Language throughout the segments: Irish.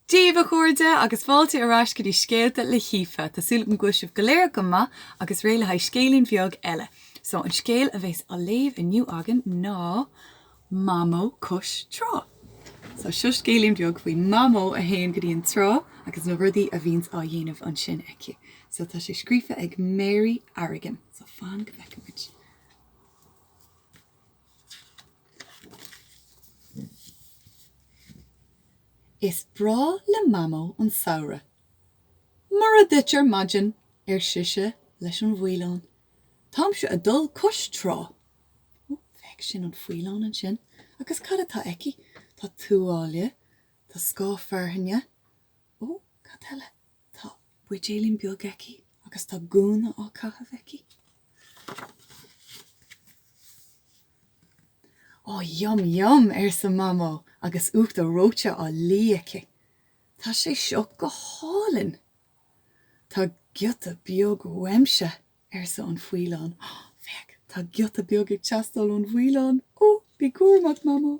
Dia daoibh a chairde agus fáilte ar ais go dtí Scéalta le hAoife. Tá súil agam go bhfuil sibh go léir go maith agus réidh le haghaidh scéilín bheag eile. So an scéal a bheas á léamh inniu againn ná Mamó Cois Trá. So seo scéilín beag faoi Mamó a théann go dtí an trá agus na rudaí a bhíonns á dhéanamh ansin aici. So tá sé scríofa ag Mary Arrigan. So fan go bhfeicfidh muid. Is breá le Mamó an samhradh. Mora duit ar maidin, ar sise leis an bhfaoileán. Táimse ag dul cois trá. Ó, féach, sin an faoileán ansin. Agus cad atá aici? Tá tuáille, tá scáth fearthainne. Ó, cad eile? Tá buidéilín beag aici agus tá gúna á caitheamh aici. Ó, yum yum! arsa Mamó agus uachtar reoite á lí aici. Tá sé seo go hálainn! Tá giota beag uaimse, arsa an faoileán. Féach, tá giota beag ag teastáil ón bhfaoileán. Ó, bí cúramach, Mamó!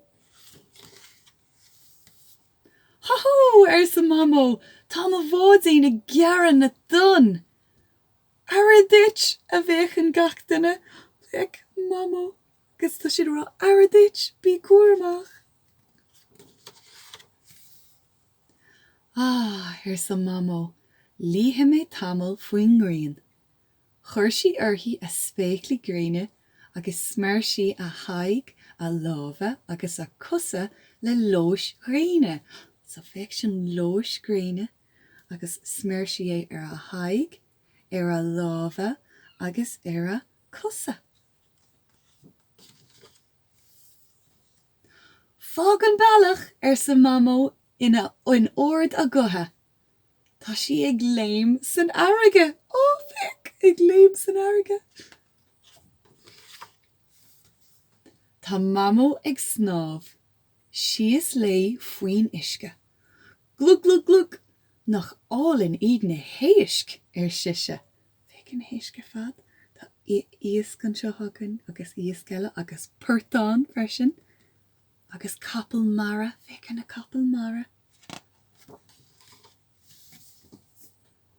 Hó! arsa Mamó, tá mo bháidín ag gearradh na dtonn! Aire duit! a bhéiceann gach duine. Féach, Mamó, agus tá siad ag rá, Aire duit! Bí cúramach! Ah, arsa Mamó, luífidh mé tamall faoin ngrian. Chuir sí uirthi a spéaclaí gréine agus smear sí a haghaidh, a lámha agus a cosa le lóis ghréine. So féach sin lóis gréine agus smear sí é ar a haghaidh, ar a lámha agus ar a cosa. Fág an bealach! arsa Mamó ina in ard a gutha. Tá sí ag léim san fharraige! Ó, féach! Ag léim san fharraige! Tá Mamó ag snámh. Síos léi faoin uisce. Glug glug glug! Nach álainn iad na héisc! ar sise. Féach ar na héisc ar fad. Tá iasc anseo againn agus iasc eile agus portán freisin. Agus capall mara, féach ar na capaill mara.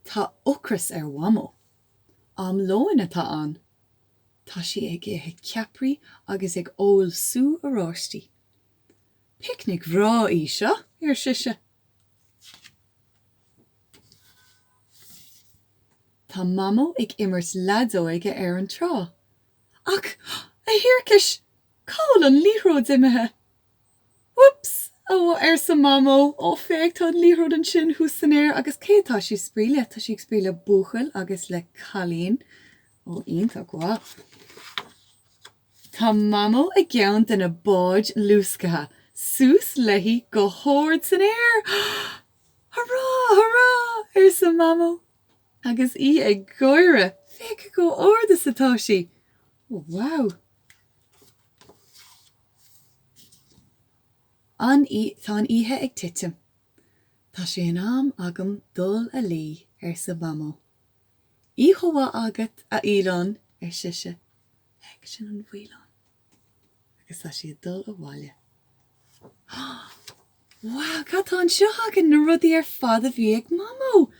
Tá ocras ar Mhamó. Am lóin atá ann. Tá sí ag ithe ceapairí agus ag ól sú oráistí. Picnic bhreá í seo, ar sise. Tá Mamó ag imirt leadóige ar an trá. Ach, a thiarcais! Cá bhfuil an liathróid imithe? Whoops! arsa Mamó. Ó, féach, tá an liathróid ansin thuas san aer agus cé atá sí ag spraoi le? Tá sí ag spraoi le buachaill agus le cailín. Ó, iontach mhaith. Tá Mamó i gceann de na báid luasctha, suas léi go hard san aer! Hurá! Hurá! arsa Mamó agus í ag gáire. Féach chomh ard is atá sí! Ó, wow! An Tá an oíche ag titim. Tá sé in am agam dul a luí, arsa Mamó. Oíche mhaith agat, a fhaoileáin, ar sise. Féach, sin an faoileán. Agus tá sí ag dul abhaile. Wow, cad tá anseo againn? Na rudaí ar fad a bhí ag Mamó!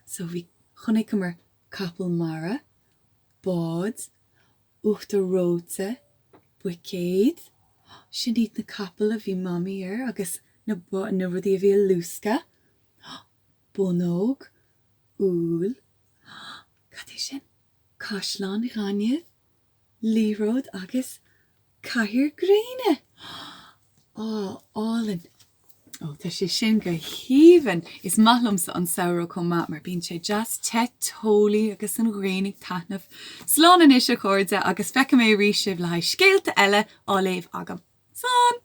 So bhí, chonaiceamar capall mara, bád, uachtar reoite, buicéad, sin iad na capaill a bhí Mamaí air agus na na rudaí a bhí ag luascadh, bonnóg, úll, cad é sin? Caisleán gainimh, liathróid agus cathaoir gréine! Á, álainn! Ó, tá sé sin go haoibhinn! Is maith liomsa an samhradh chomh maith mar bíonn sé deas te teolaí agus an ghrian ag taitneamh. Slán anois a chairde agus feicfidh mé arís sibh le haghaidh scéalta eile á léamh agam. Slán!